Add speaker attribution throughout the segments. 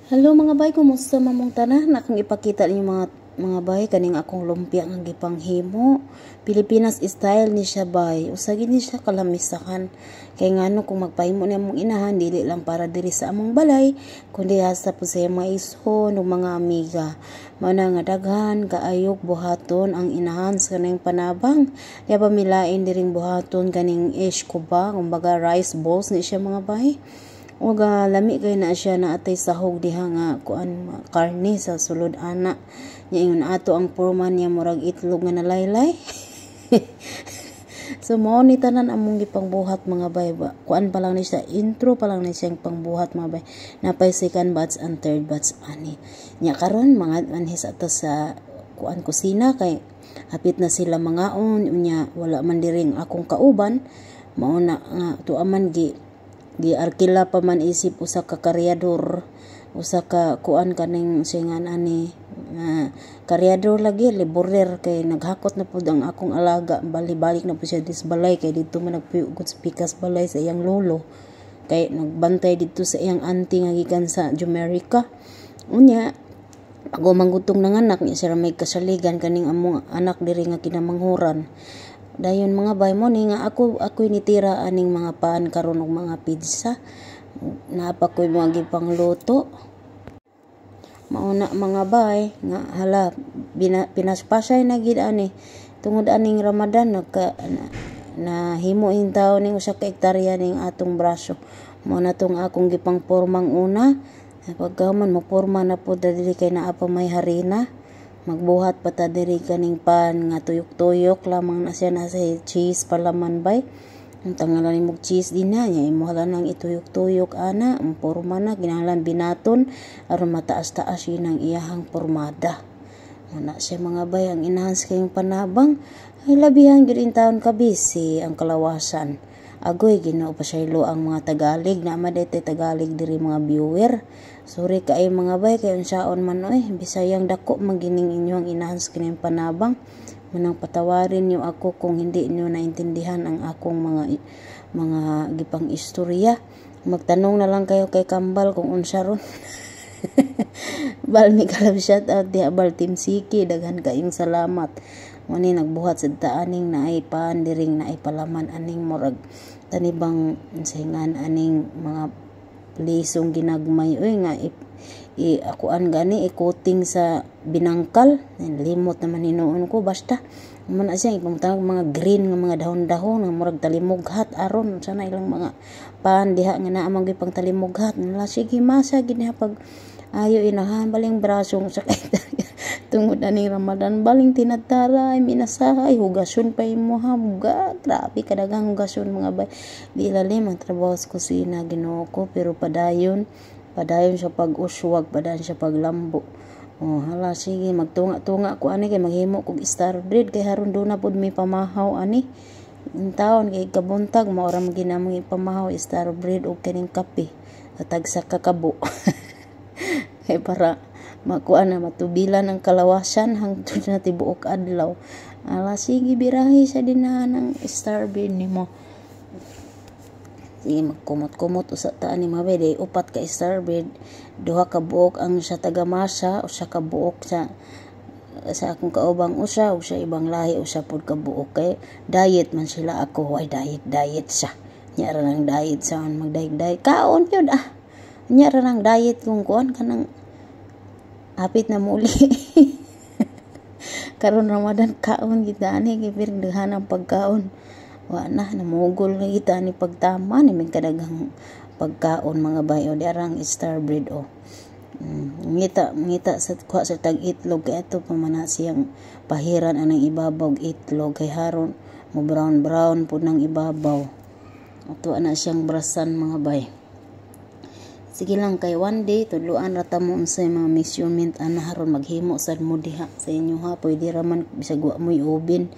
Speaker 1: Hello, mga bay, kumusta man mong tanan? Akong ipakita ninyo, mga bay, kaning akong lumpia nga gipanghimo. Pilipinas style ni siya, bay. Usa gid ni siya kalamisahan. Kay ngano kung magpahimo ni among inahan, dili lang para diri sa among balay, kundi hasta po sa mga igsoon ug mga amiga. Mao na nga daghan kaayog buhaton ang inahan sa kaning panabang. Kaya pa milain diring buhaton kaning ish ko ba, kumbaga rice balls ni siya, mga bay. Ug lami kay na siya na atay sahog diha nga kuan, karne sa sulod ana. Nya ingon ato ang porma niya, murag itlog nga nalaylay. So mao ni tanan among gipangbuhat, mga bay ba. Kuan pa lang ni siya, intro pa lang ni siyang pangbuhat, mga bay. Napay second batch and third batch ani. Nya karon mga anhis ato sa kuan, kusina, kay hapit na sila mangaon. Unya wala man diring akong kauban, mao na nga tuaman gi giarkila pa man isip usa ka karyador, usa ka kuan, kaning singan ani nga karyador lagi, laborer, kay naghakot na pud ang akong alaga. Bali-balik na pud siya dis balay kay didto man nagpuyo sa pikas balay sa iyang lolo, kay nagbantay didto sa iyang auntie nga gikan sa Jamaica. Unya pag manggutong nanganak niya siya, may kasaligan kaning among anak diri nga kinamanghuran. Dayon, mga bay, mo ni nga ako ako'y nitira aning mga pan karon og mga pizza. Naa pa ko'y mga gipangluto. Mao na, mga bay, nga hala bina, pinaspasay na gid ani tungod aning Ramadan, nagka na, nahimo tawo ning usa ka hektarya ning atong braso. Mao na tong akong gipangpormang una. Pagkahuman mo porma na pud diri kay naa pa may harina. Magbuhat pa ta diri kaning pan nga tuyok-tuyok lamang na siya, na sa cheese palaman, bay. Ang tangalan nimo cheese din na nya imo nang ituyok-tuyok ana ang porma na kinahanglan binaton aron mataas-taas yun ang iyahang pormada. Muna siya, mga bay, ang enhance kayong panabang ay labihan gyud in taon ka busy ang kalawasan. Agoy, Ginoo, pasaylo ang mga Tagalig na madete Tagalig diri, mga viewer. Sorry kay mga bay, kay unsaon man oy, Bisayang dako magining inyong enhance kining panabang. Manang patawarin niyo ako kung hindi niyo naintindihan ang akong mga gipang istorya. Magtanong na lang kayo kay Kambal kung unsa ron. Bal, mi kalab shout out diha, Bal Team Siki, daghan kayong salamat. Muni nagbuhat sa taaning naay pan diring naay palaman aning murag tanibang sahingan aning mga lisong ginagmay oy nga i, i akuan gani i-coating sa binangkal. Limot naman hinuon ko, basta man siya ipamutang mga green nga mga dahon-dahon nga murag talimughat aron sana ilang mga pan diha nga naa man pang talimughat nala. Sige, masa gid pag ayo inahan baling brasong sa tungod aning Ramadan, baling tinataray minasahay, hugason pa imo ha. Grabe kadaghang hugason, mga bay. Di lalim ang trabaho sa kusina, Ginoo ko, pero padayon, padayon siya pag uswag, padayon siya paglambo. Oh, hala, sige, magtunga-tunga ko ani kay maghimo kog star bread kay haron duna pud may pamahaw ani. Taon kay kabuntag mao ra man ginamong ipamahaw, star bread og kaning kape. Tagsa ka kabo. Kay para makuha na matubilan ang kalawasan hangtod na tibuok adlaw. Ala, sige, birahi sa dinahan ang star bread nimo. Sige, magkumot-kumot usa ta ani, mga bay. Upat ka star bread, duha ka buok ang sa tagamasa, usa ka buok sa akong kaubang usa, ug sa ibang lahi usa pud ka buok, kay diet man sila. Ako way diet diet sa nya ra nang diet sa mag-diet diet kaon yun ah. Nya ra nang diet kung kuan kanang hapit na muli karon Ramadan, kaon kita ani kay pirdahan ang pagkaon. Wa na namugol na kita ni pagtama ni may kadaghang pagkaon, mga bayo. Darang star bread oh. Ngita ngita sa kuha sa tag itlog kay ato pa man na siyang pahiran anang ibabaw itlog kay haron mo brown brown pud nang ibabaw. Ato ana siyang brasan, mga bay. Sige lang, kay one day tudloan ra ta mo unsay mga measurement ana haron maghimo sad mo diha sa inyo ha. Pwede ra man bisag wa mo'y oven,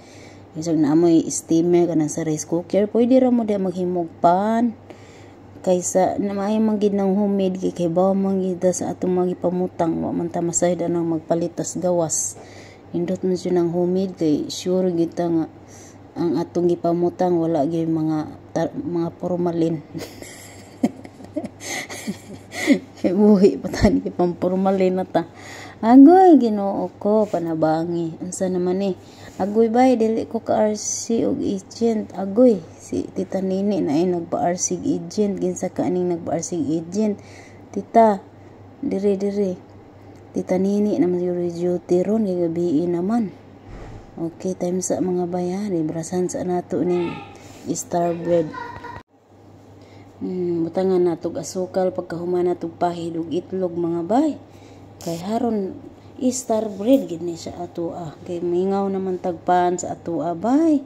Speaker 1: bisag naa mo'y steamer kanang sa rice cooker, pwede ra mo diha maghimog pan kaysa na maayo man gid nang homemade kay kay man gid sa atong mga gipamutang. Wa man ta masayod anang magpalitas gawas. Nindot man siya ng homemade kay sure gid ta nga ang atong gipamutang wala gyud mga formalin. Buhi pa tani kay pampormalin na ta. Agoy, Ginoo ko, panabangi. Unsa naman ni? Agoy bay, dili ko ka RC og agent. Agoy, si Tita Nini na ay nagpa-RC agent. Ginsa ka aning nagpa-RC agent? Tita, dire dire. Tita Nini naman yung duty ron, kay gabii naman. Okay, time sa mga bayan. Ibrasan sa nato ning star bread. Butangan natog asukal pagkahuman natog pahid og itlog mga bay. Kay haron star bread gid ni siya ato. Kay mingaw naman tagpan sa ato bay.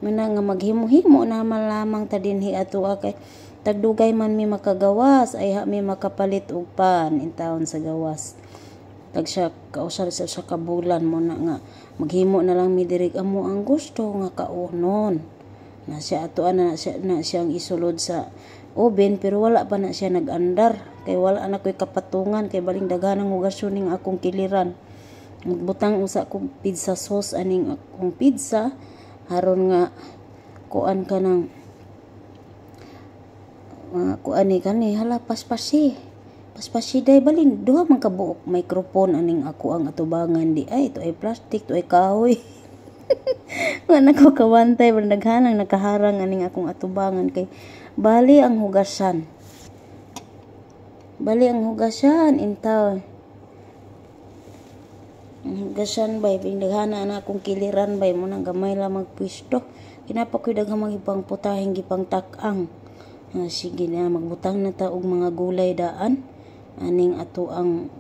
Speaker 1: Mana nga maghimo-himo naman lamang ta dinhi ato kay tagdugay man mi makagawas ay ha mi makapalit og pan intawon sa gawas. Tag siya kausar sa siya ka bulan mo na nga maghimo na lang mi diri amo ang gusto nga kaunon. Na siya ato na siya na siyang isulod sa oven pero wala pa na siya nag-andar kay wala na ko'y kapatungan kay baling daghan ang hugasyon ning akong kiliran. Magbutang usa kog pizza sauce aning akong pizza haron nga kuan ka ng kuan ni kani hala paspasi. Paspasi day balin duha man ka buok microphone aning ako ang atubangan di ay to ay plastic to ay kahoy. Wala ko kawantay pero daghan ang nakaharang aning akong atubangan kay bali ang hugasan. Bali ang hugasan intaw. Ang hugasan bay pingdaghana na akong kiliran bay mo nang gamay lang magpwesto. Kinapa ko'y daghang mga ipang putahing gipang tak-ang. Sige na magbutang na ta og mga gulay daan aning ato ang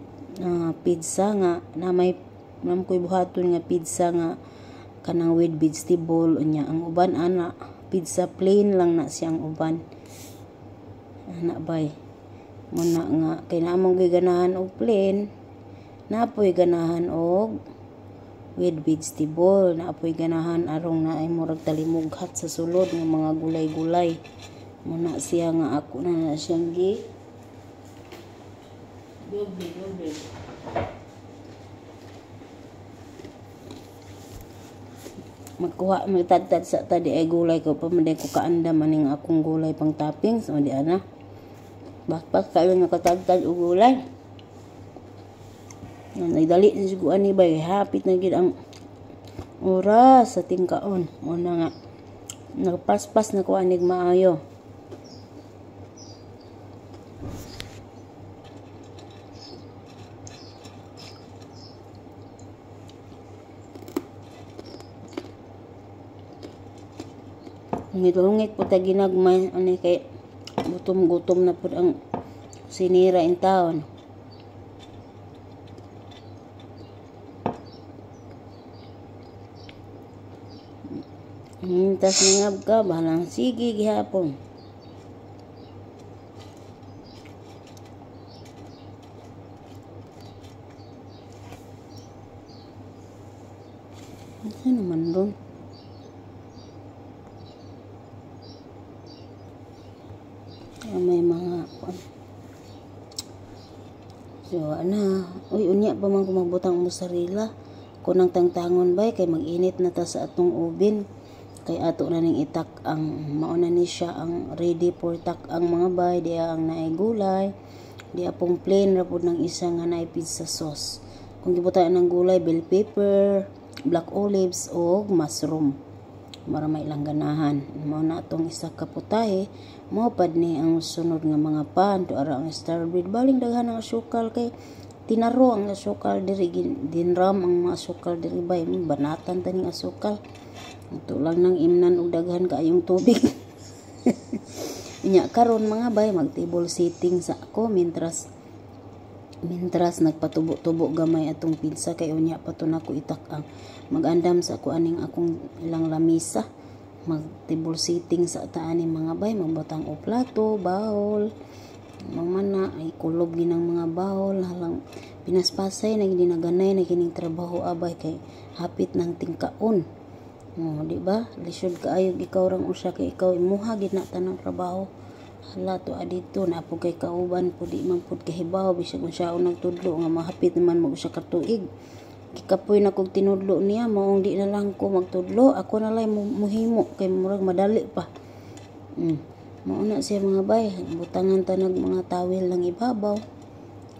Speaker 1: pizza nga na may nam ko'y buhaton nga pizza nga kanang with vegetable unya ang uban ana pizza plain lang na siyang uban ana bay muna nga kay naamong gyud ganahan og plain, napoy ganahan og with vegetable, naapoy ganahan arong naay murag talimughat sa sulod nga mga gulay-gulay. Muna siya nga ako na na siyang gi doble doble. Magkuha magtadtad sa tadi ay gulay ko pa man ko kaandam aning akong gulay pang toppings o di ana. Bakpak kayo nakatadtad og gulay. Nagdali ni siguro ani bay hapit na gid ang oras sa tingkaon. Una nga nagpaspas na ko anig maayo. Hungit-hungit po ta ginagmay ani kay gutom-gutom na pud ang sinira in town. Mintas nangab ka bahalang sige gihapon. Ano naman doon? May mga so ana uy unya pa man ko magbutang mozzarella kunang tangtangon bay kay mag-init na ta sa atong oven kay ato na ning itak ang mauna ni siya ang ready for tak ang mga bay diya ang naay gulay diya pong plain ra pud ng isa nga naay pizza sauce. Kung gibutan ng gulay bell pepper, black olives og mushroom mara may ilang ganahan. Mao na atong isa ka putahe mao pad ni ang sunod nga mga pan to ara ang star bread baling daghan ang asukal kay tinaro ang asukal diri dinram ang mga asukal diri bay banatan taning asukal. Ito lang nang imnan og daghan kaayong tubig. Inya karon mga bay mag table sitting sa ako mintras nagpatubo-tubo gamay atong pizza kay unya pa to nako itak-ang magandam sa ako aning akong ilang lamisa. Mag table sitting sa taani mga bay magbutang og plato, bowl, mamana ay kulob ginang mga bowl halang pinaspasay na ginaganay na kining trabaho abay kay hapit ng tingkaon. Oh, di ba? Lisod kaayo ikaw rang usa kay ikaw imuha gid na tanang trabaho. Hala to adito na po kay kauban po di man pud kahibaw bisag unsa nagtudlo nga mahapit naman mag usa ka tuig. Gikapoy na kog tinudlo niya maong di na lang ko magtudlo, ako na lang muhimo kay murag madali pa. Mao na siya, mga bay. Butangan ta nag mga towel lang ibabaw.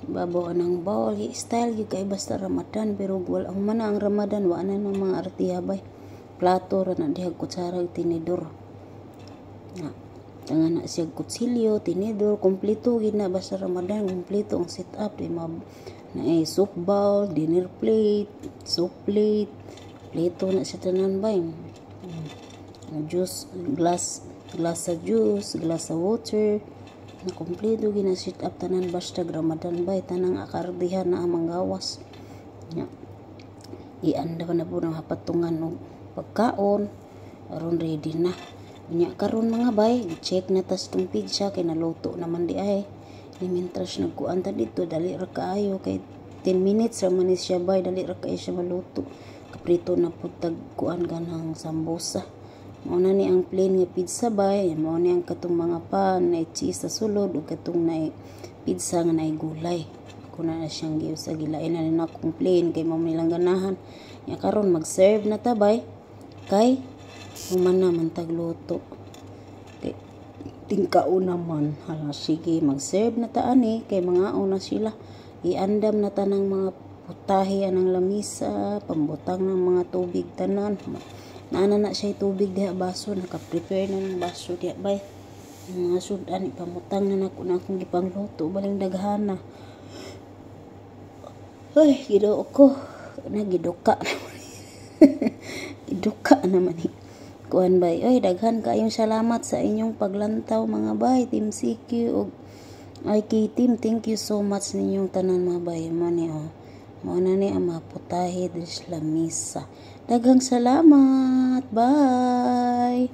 Speaker 1: Ibabaw anang bowl. Style gyud kay basta Ramadan, pero wala human na ang Ramadan, wa na ng mga artiha, bay. Plato ra na diha, kutsara ug tinidor. Na tanga na siya, kutsilyo, tinidor, kompleto gid na basta Ramadan, kompleto ang set up di ma na eh, soup bowl, dinner plate, soup plate, pleto na siya tanan, bay. Juice glass, glass sa juice, glass sa water, na kompleto gina set up tanan basta Ramadan, bay, tanang akardihan na ang manggawas. Ya. Ianda na po ng hapatungan og pagkaon aron ready na. Unya karon, mga bay, check na tas tong pizza kay naluto naman di ay. Ni mientras nagkuan ta dito, dali ra kaayo kay 10 minutes ra man ni siya, bay, dali ra kaayo siya maluto. Kaprito na pud tag kuan ganang sambusa. Mao na ni ang plain nga pizza, bay. Mao ni ang katong mga pan na cheese sa sulod ug katong na pizza nga naay gulay. Ako na na siyang giusa, gilain na nila akong plain kay mao nilang ganahan. Ya karon mag-serve na ta, bay. Kay human na man tagluto. Kay tingkao naman. Hala, sige, mag-serve na ta ani kay mga na sila. Iandam na tanang mga putahe anang lamisa, pambutang ng mga tubig tanan. Naana na siya tubig diha, baso, naka-prepare na ng baso diha, bay. Ang mga sudan ipamutang na nako na akong gipangluto baling daghana. Ay, Ginoo ko. Nagiduka naman. Giduka naman eh. Kuan, bay. Ay, daghan kayong salamat sa inyong paglantaw, mga bay. Team CQ ug IK team, thank you so much ninyong tanan, mga bay. Mo ni oh. Mao na ni ang mga putahe diri sa lamisa. Daghang salamat. Bye.